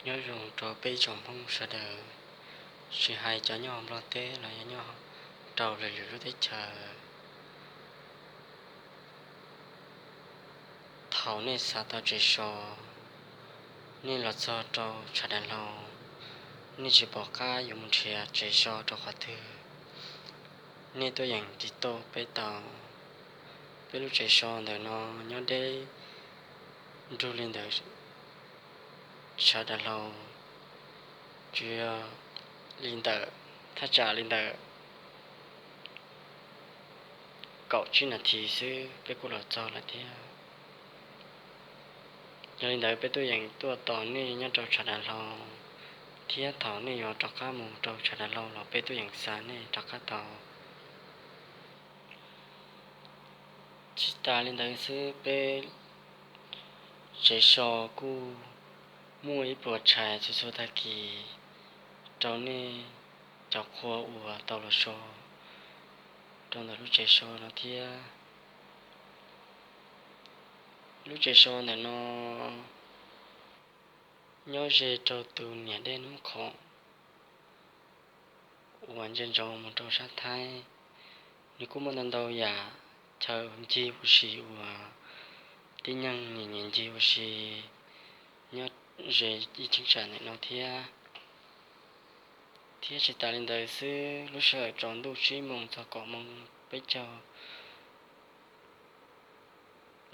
Nyob zoo rau peb tsoom Hmoob sawv daws, tsis hais cov nyob Nplog teb los yog nyob rau lwm lwm lub teb chaws. Thaum nej xav tau tsev so, nej los txog rau tshav dav hlau, nej tsis pom qab yuav mus nrhiav tsev so rau qhov twg, nej tuaj yeem tiv tauj peb tau. Peb lub tsev so ntawm no nyob deb nrug li ntawm tshav dav hlau, tsuas yog li ntawm, thaj tsam li ntawm kaum tsib nas this xwb peb kuj los txog lawm thiab. Yog li ntawd peb tuaj yeem tuaj tos nej nyob rau tshav dav hlau, thiab thaum nej yuav rov qab mus rau tshav dav hlau los peb tuaj yeem xa nej rov qab tau. Tsis tas li ntawd xwb, peb tsev so kuj muaj ib puas tshais txhua txhua tag kis rau nej cov qhua uas tau los so rau ntawm lub tsev so no thiab. Lub tsev so ntawm no nyob ze rau tus niam dej Hnub Khoom uas ntsia ntsoov mus rau sab Thaib. Nws kuj muaj ntau ntau yam chaw ncig ua si uas tib neeg nyiam nyiam ncig ua si nyob ze ib cheeb tsam ntawm no thiab. Thiab tsis tas li ntawd xwb, lub sij hawm tsaus ntuj tsib moos txog kaum moos peb caug,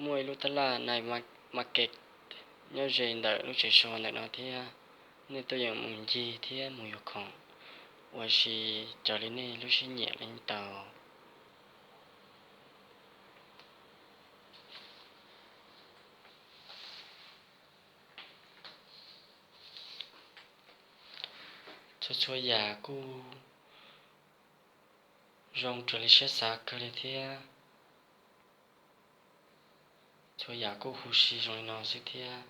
muaj ib lub tab laj night market nyob ze ntawm lub tsev so ntawm no thiab. Nej tuaj yeem mus ncig thiab mus yuav khoom ua si raws li nej lub siab nyiam los yeej tau. Txhua txhua yam kuj zoo raws li siab xav kawg li thiab. Txhua yam kuj huv si zoo li no xwb thiab.